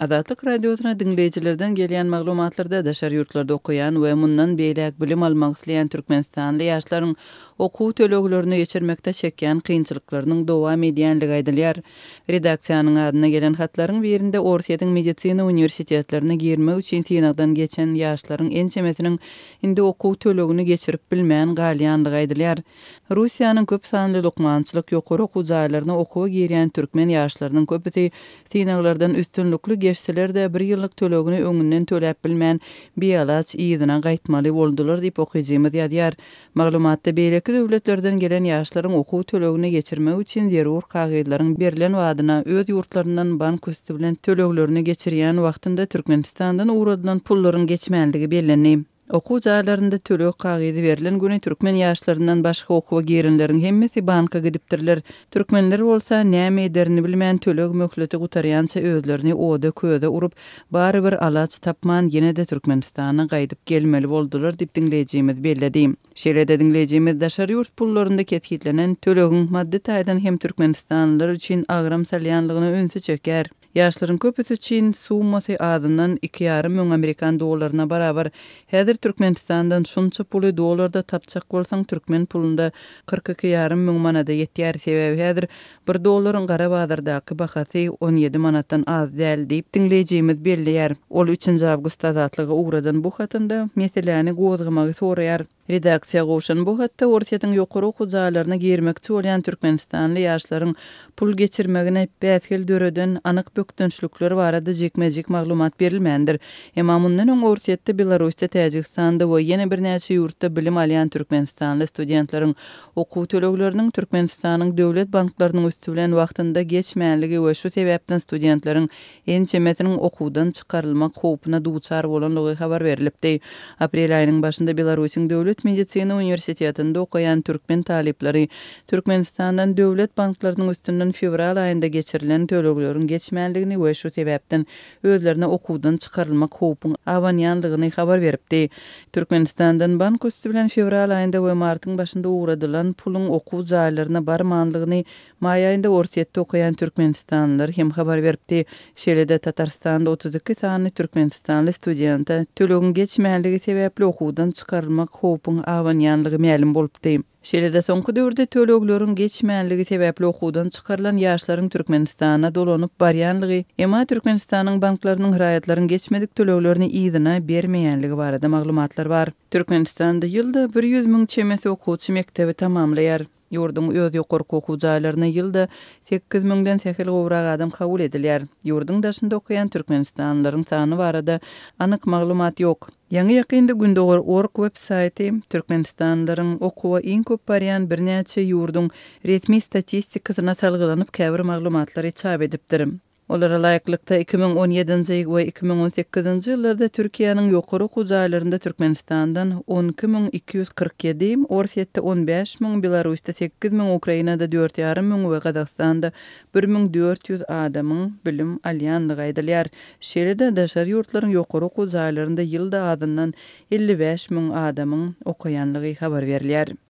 Azatlyk Radiosyna diňleýjilerden gelýän maglumatlarda daşary ýurtlarda okaýan we mundan beýläk bilim almak isleýän türkmenistanly ýaşlaryň okuw töleglerini geçirmekde çekýän kynçylyklarynyň dowam edýänligi aýdylýar. Redaksiýanyň adyna gelen hatlaryň birinde Orsýetiň medisina uniwersitetlerine girmek üçin synagdan geçen ýaşlaryň ençemesiniň indi okuw tölegini geçirip bilmän galýanlygy aýdylýar. Russiýanyň köp sanly lukmançylyk ýokary okuw jaýlaryna okuwa girýän türkmen ýaşlarynyň köpüsi synaglardan üstünlikli geçseler-de, bir ýyllyk tölegini öňünden töläp bilmän, bialaç yzyna gaýtmaly boldular diýip, okyjymyz ýazýar. Maglumatda beýleki döwletlerden gelen ýaşlaryň okuw tölegini geçirmek üçin zerur kagyzlaryň berlen badyna öz ýurtlaryndan bank üsti bilen töleglerini geçirýän wagtynda Türkmenistandan ugradylan pullaryň geçmänligi bellendi. Okuw jaýlarynda töleg kagyzy berlen güni türkmen ýaşlaryndan başga okuwa girenleriň hemmesi banka gidipdirler. Türkmenler bolsa näme ederini bilmän töleg möhleti gutarýança özlerini oda-köze urup, barybir alaç tapman ýene-de Türkmenistana gaýdyp gelmeli boldular diýip diňleýjimiz belledi. Şeýle-de diňleýjimiz daşary ýurt pullarynda kesgitlenen tölegiň maddy taýdan hem türkmenistanlylar üçin agram salýanlygyna ünsi çekýär. Ýaşlaryň köpüsi üçin summasy azyndan 2,5 amerikan dollaryna barabar. Häzir Türkmenistandan şunça puly dollarda tapjak bolsaň türkmen pulunda 42,5 manada ýetýär. Sebäbi häzir bir dollaryň gara bazardaky bahasy 17 manatdan az däl diýip, diňleýjimiz belleýär. Ol üçünji awgustda Azatlyga ugradan bu hatynda meseläni gozgamagy soraýar. Redaksiýa gowşan bu hatda Orsýetiň ýokary okuw jaýlaryna girmekçi bolýan türkmenistanly ýaşlaryň pul geçirmegine päsgel döreden anyk bökdençlikler barada jikme-jik maglumat berilmändir. Emma mundan öň Orsýetde, Belarusda, Täjigistanda we ýene birnäçe ýurtda bilim alýan türkmenistanly studentleriň okuw tölegleriniň Türkmenistanyň döwlet banklarynyň üsti bilen wagtynda geçmänligi we şu sebäpden studentleriň ençemesiniň okuwdan çykarylmak howpuna duçar bolandygy habar berlipdi. Aprel aýynyň başynda Belarusyň Döwlet medisina uniwersitetinde okaýan türkmen talyplary Türkmenistandan döwlet banklarynyň üstünden fewral aýynda geçirilen tölegleriň geçmändigini we şu sebäpden özlerine okuwdan çykarylmak howpuň abanýandygyny habar beripdi. Türkmenistandan bank üsti bilen fewral aýynda we martyň başynda ugradylan puluň okuw jaýlaryna barmandygyny Maý aýynda Orsýetde okaýan türkmenistanlylar hem habar beripdi. Şeýle-de Tatarystanda 32 sany türkmenistanly studente tölegiň geçmänligi sebäpli okuwdan çykarylmak howpuň abanýanlygy mälim bolupdy. Şeýle-de soňky döwürde tölegleriň geçmänligi sebäpli okuwdan çykarylan ýaşlaryň Türkmenistana dolanyp barýanlygy, emma Türkmenistanyň banklarynyň raýatlaryň geçmedik töleglerini yzyna bermeýänligi barada maglumatlar bar. Türkmenistanda ýylda 100 müň çemesi okuwçy mekdebi tamamlaýar. Ýurduň öz ýokarky okuw jaýlaryna ýylda sekiz müňden sähel gowrak adam kabul edilýär. Ýurduň daşynda okaýan türkmenistanlylaryň sany barada anyk maglumat ýok. Ýaňy-ýakynda Gündogar org web saýty türkmenistanlylaryň okuwa iň köp barýan birnäçe ýurduň resmi statistikasyna salgylanyp käbir maglumatlary çap edipdir. Olara laýyklykda, 2017-nji we 2018-nji ýyllarda Türkiýäniň ýokary okuw jaýlarynda Türkmenistandan 12 247, Orsýetde 15 müň, Belarusda 8 müň, Ukrainada dört ýarym müň we Gazagystanda 1400 adamyň bilim alýandygy aýdylýar. Şeýle-de, daşary ýurtlaryň ýokary okuw jaýlarynda ýylda azyndan 55 müň adamyň okaýanlygy habar berilýär.